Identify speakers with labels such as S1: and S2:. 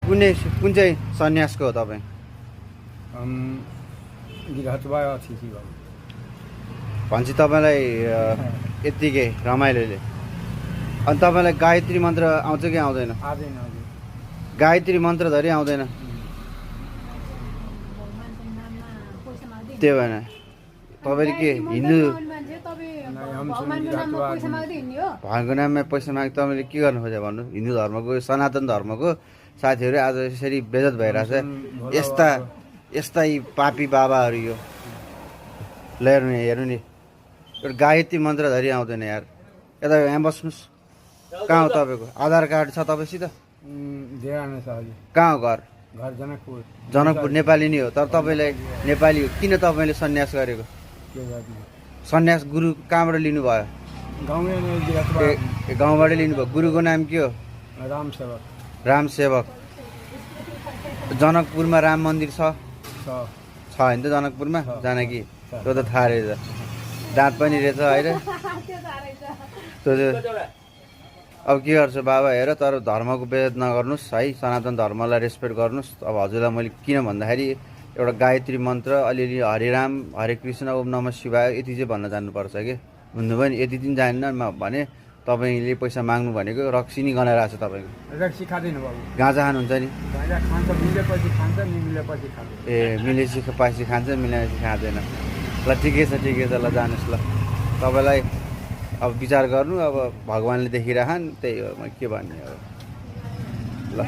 S1: कुन चाहिँ सन्यासको हो तपाईँ?
S2: हम विधवा अतिथि बाबु
S1: भन्छ तपाईँलाई यत्तिकै रमाइलोले। अनि तपाईँलाई गायत्री मन्त्र आउँछ कि आउँदैन?
S2: आउँदैन हजुर।
S1: गायत्री मन्त्र धरि आउँदैन? त्यो भएन तपाईँले के हिन्दू भगवानको नाममा पैसा माग तपाईँले के गर्नु खोज्यो भन्नु? हिन्दू धर्मको सनातन धर्मको साथीहरू आज यसरी बेइज्जत भइरहेछ। यस्ता यी पापी बाबाहरू यो ल हेर्नु नि एउटा गायत्री मन्त्र धरि आउँदैन यार। यता यहाँ बस्नुहोस्। कहाँ हो तपाईँको? आधार कार्ड छ तपाईँसित? कहाँ हो घर?
S2: घर जनकपुर।
S1: जनकपुर नेपाली नै हो तर तपाईँलाई नेपाली हो किन तपाईँले सन्यास गरेको? सन्यास गुरु कहाँबाट लिनुभयो? गाउँबाटै लिनुभयो। गुरुको नाम के हो?
S2: रामसेवक।
S1: रामसेवक। जनकपुरमा राम मन्दिर छ होइन त जनकपुरमा? जानकी त्यो त थाहा रहेछ। दाँत पनि रहेछ होइन? त्यो अब के गर्छ बाबा हेर, तर धर्मको बेइज्जत नगर्नुहोस् है। सनातन धर्मलाई रेस्पेक्ट गर्नुहोस्। अब हजुरलाई मैले किन भन्दाखेरि एउटा गायत्री मन्त्र अलिअलि हरिराम हरे कृष्ण ओम नमः शिवाय यति चाहिँ भन्न जान्नुपर्छ कि बुझ्नुभयो नि? यति दिन जानेन भने तपाईँले पैसा माग्नु भनेको रक्सी नि गनाइरहेको छ तपाईँको।
S2: रक्सी खाँदैन बाबु।
S1: गाँजा खानुहुन्छ नि?
S2: गाँजा खान्छ, मिलेपछि खान्छ, नमिलेपछि खान्छ।
S1: ए मिलेपछि खान्छ, मिलेपछि खाँदैन। ल ठिकै छ ल जानुहोस् ल। तपाईँलाई अब विचार गर्नु। अब भगवान्ले देखिरहन् त्यही हो, म के भन्ने अब। ल